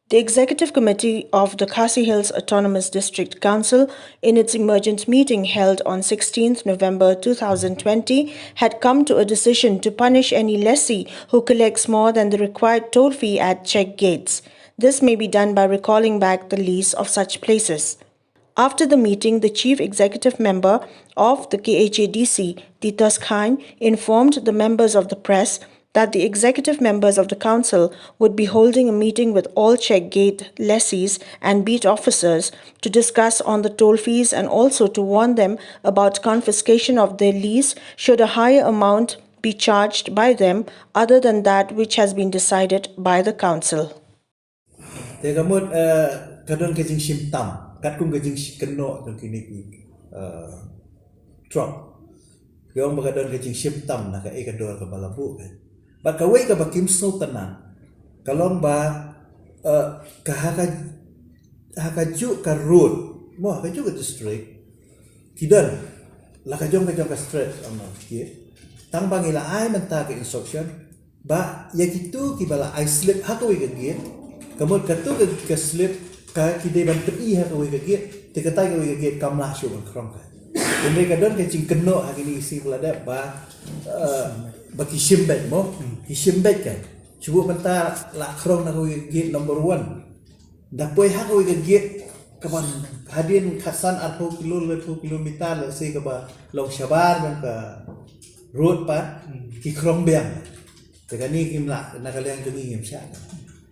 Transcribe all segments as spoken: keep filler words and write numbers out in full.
The Executive Committee of the Khasi Hills Autonomous District Council, in its emergent meeting held on sixteenth November two thousand twenty, had come to a decision to punish any lessee who collects more than the required toll fee at check gates. This may be done by recalling back the lease of such places. After the meeting, the chief executive member of the K H A D C, Titos Khan, informed the members of the press that the executive members of the council would be holding a meeting with all check gate lessees and beat officers to discuss on the toll fees and also to warn them about confiscation of their lease should a higher amount be charged by them other than that which has been decided by the council. Te ka mut eh, ka don ka jingshim tam, katkum ka jingshim kynnoh jong kine ki eh, truck. Ka ong ba ka don ka jingshim tam na ka e ka dor ka ba la buh ka. Bad ka wei ka ba kim sngewtynnat ka long ba eh, ka ha ka ha ka juh ka road mo ha ka juh ka district ki don la ka jong ka jong ka stretch ong ki tang ba ngi la ai mynta ka instruction ba ïa kitu ki ba la ai slip ha kawei ka gate, ka mut katu ka, ka slip ka ki dei ban pyni ha kawei ka gate, te kata kawei ka gate kam lah shuh ban khrong ka. Hynrei ka don ka jingkynnoh ha kine ki sngi ba la dep ba eh, ba ki shim beit mo, ki shim beit ka. Shu buh mynta la khrong na kawei ka gate number one. Da poi ha kawei ka gate kaba hadien khatsan arphew kilo, arphew kilometer, let's say kaba long shabar jong ka road pat ki khrong biang. Te kane kim lah na ka liang jong ngi ngim shah.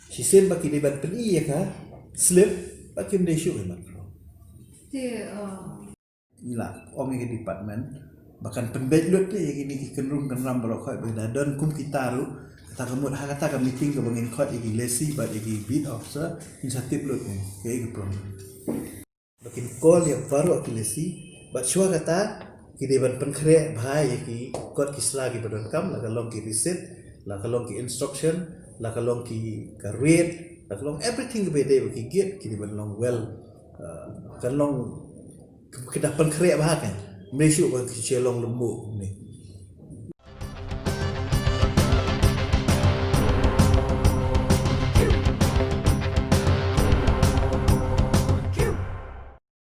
Shisien ba ki dei ban pyni ïa ka slip ba kim dei shuh ban khrong. Te uh, Ngi la ong ïa ka department ba kan pynbeit lut ïa kine ki kynrum kynram baroh khoit ba da don kum kita ruh, kata ka mut ha kata ka meeting kaba ngin khot ïa ki lessee bad ïa ki beat officer, ngin sa tip lut ïa ki problem. Ba kin call ïa baroh ki lessee bad shuwa kata ki dei ban pynkhreh bha ïa ki kot ki sla ki ba donkam, la ka long ki receipt, la ka long ki instruction, la ka long ki ka rate, la ka long everything kaba dei ba ki gate ki dei ban long well, uh, kan long ki da pynkhreh bha kan. Mei shu ba ki shu long lemu.